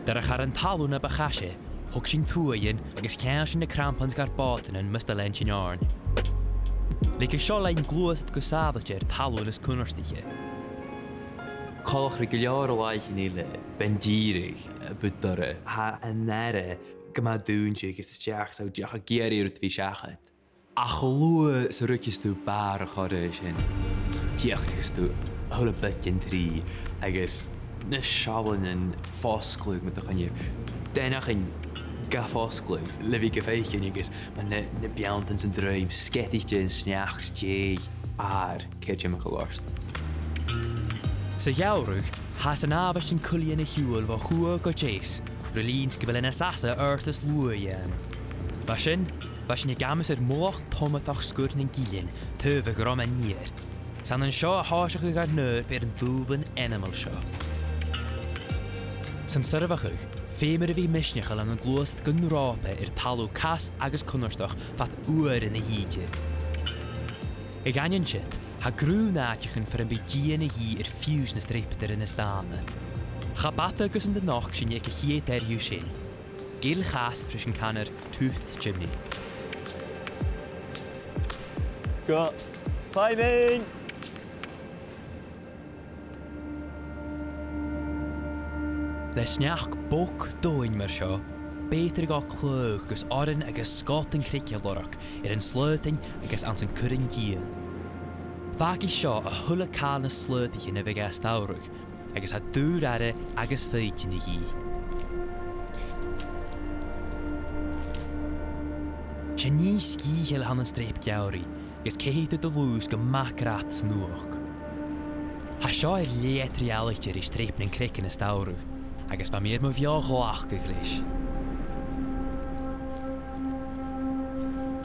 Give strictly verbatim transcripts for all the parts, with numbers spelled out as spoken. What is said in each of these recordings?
Nuair a chaidh an talamh na bu chaise, thog sinn tuaghan agus cheannaich sinn na crampons gu bòtannan mus do lean sinn oirnn. Leig seo leinn gluasad gu sàbhailte air talamh nas cunnartaiche. Coltach ri gu leòr làithean eile, bidh an dìreadh, eh, bu dorra. Tha an aire gu math dùinte agus a-steach 's a' dol a dh'iarraidh rud bhith seachad. Ach cho luath 's a ruigeas tu bàrr a' choire sin, tìogas tu a h-uile bit den trì agus na seallaidhean a' fosgladh mu do choinneamh. Dèanachaidh ga fosgladh le bhith ga faicinn agus na, na beanntan san druim sgeadaichte an sneachd 's dè th' ann, ceart, timcheall ort. Sa gheamhradh, tha sinn an àbhaist an cuiltheann a shiubhal bho thuath gu deas, ri linn 's gu bheil e nas fhasa oirnn is luaidh a dhèanamh. Bha sin, bha sinn ag amas air mullach tomadach Sgurr nan Gillean, taobh a' Ghrom an Iar. 'S ann an seo a thòisich ar n-oidhirp air an dùbhlan ainmeil seo. San soirbheachadh, feumar a bhith misneachail ann an gluasad gun ròpa air talamh cas agus cunnartach fad uairean a thìde. A dh'aindeoin sin, tha grunn àiteachan far am bi dìon a dhìth air fiù 's na streaptairean as dàna. Cha b' fhada gus an do nochd sinn aig a' chiad fhear dhiubh sin. Gille Chas ris an canar Tooth Chimney. Go. Timing! Le sneachd bog domhainn mar seo, b' fheudar dhomh claidheamh gus oirean agus sgot an creige a lorg air an slaodainn agus anns an cur an dìon. Fàgaidh seo a h-uile càil na slaodaichean a bhiodh e as t-samhradh, agus tha dùil air agus foighidinn a dhìth. 'S e nì sgìtheil a th' ann an streap geamhraidh, agus ceithidh tu do lùths gu math grad san fhuachd. Tha seo air leth eadar-dhealaichte ri streap nan creagan as t-samhradh, agus bha mi air mo bheò-ghlacadh leis.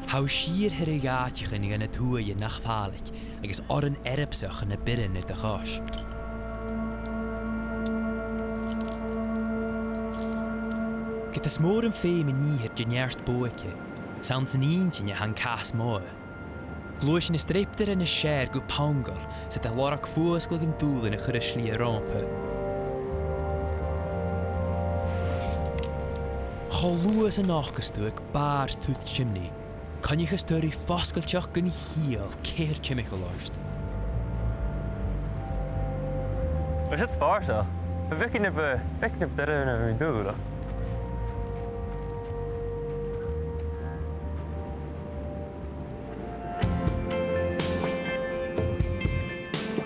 Tha thu sìor thoirt air àiteachan dha na tuaghan nach fàillig, agus oirean earbsach na bioran air do chois. Ged as mòr am feum an ìre de neart bodhaiche, 's ann san inntinn a tha an cas motha. Gluaisidh na streaptairean nas fheàrr gu pongail, 's iad a' lorg fuasgladh an dùbhlain a chuir an slighe romhpa. Cho luath 's a nochdas tu aig bàrr Tooth Chimney, coinnicheas tu ri fosgailteachd gun chiall ceithir timcheall ort. Bha siud spòrsail. Bha beagan na bu, beagan na bu doirbh na bha mi an dùil.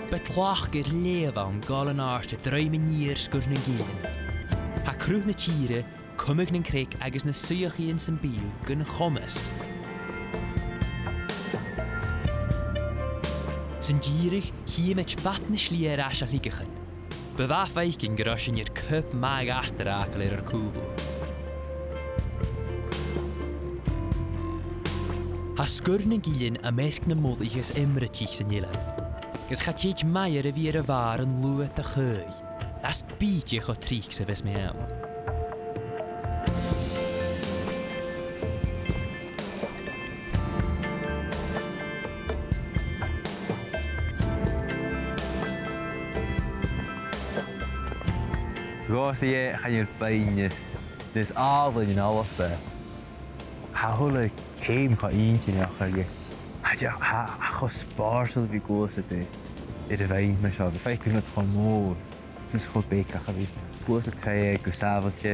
Bidh tlachd air leth a bh' ann gabhail an àirde druim an iar Sgùrr nan Gillean. Tha cruth na tìre, cumadh nan creag agus na suidheachaidhean sam bith gun chomas. San dìreadh, chì mi fad na slighe air ais a shligeachan. Bu mhath faicinn gun robh sinn air cupa math astar fhàgail air ar cùlaibh. Tha Sgùrr nan Gillean am measg nam molaidhean as iomraidh san eilean, agus cha tèid math oirre a bhith air a' bhàrr an luath a chaoidh, nas bìde cho tric 's a bhios mi ann. Dhòmhsa, chan eil beinn nas, nas àlainn ann an Alba. Tha a h-uile ceum cho inntinneach agus tha, tha, tha e cho spòrsail a bhith a' gluasad air, air a' bheinn mar seo. Bidh faicinn rud cho mòr, is cho beag ach a bhith a' gluasad troimhe gu sàbhailte,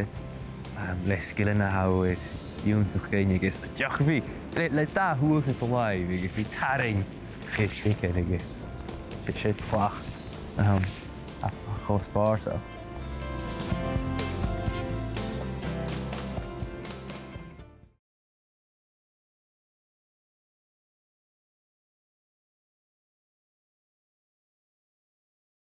um, le sgilean a tha thu air ionnsachadh dhuinn agus a' dèanamh, le, le dà shuas air do làimh agus a' tarraing a' chreig agus 's e, 's e tlachd, um, a, a cho spòrsail.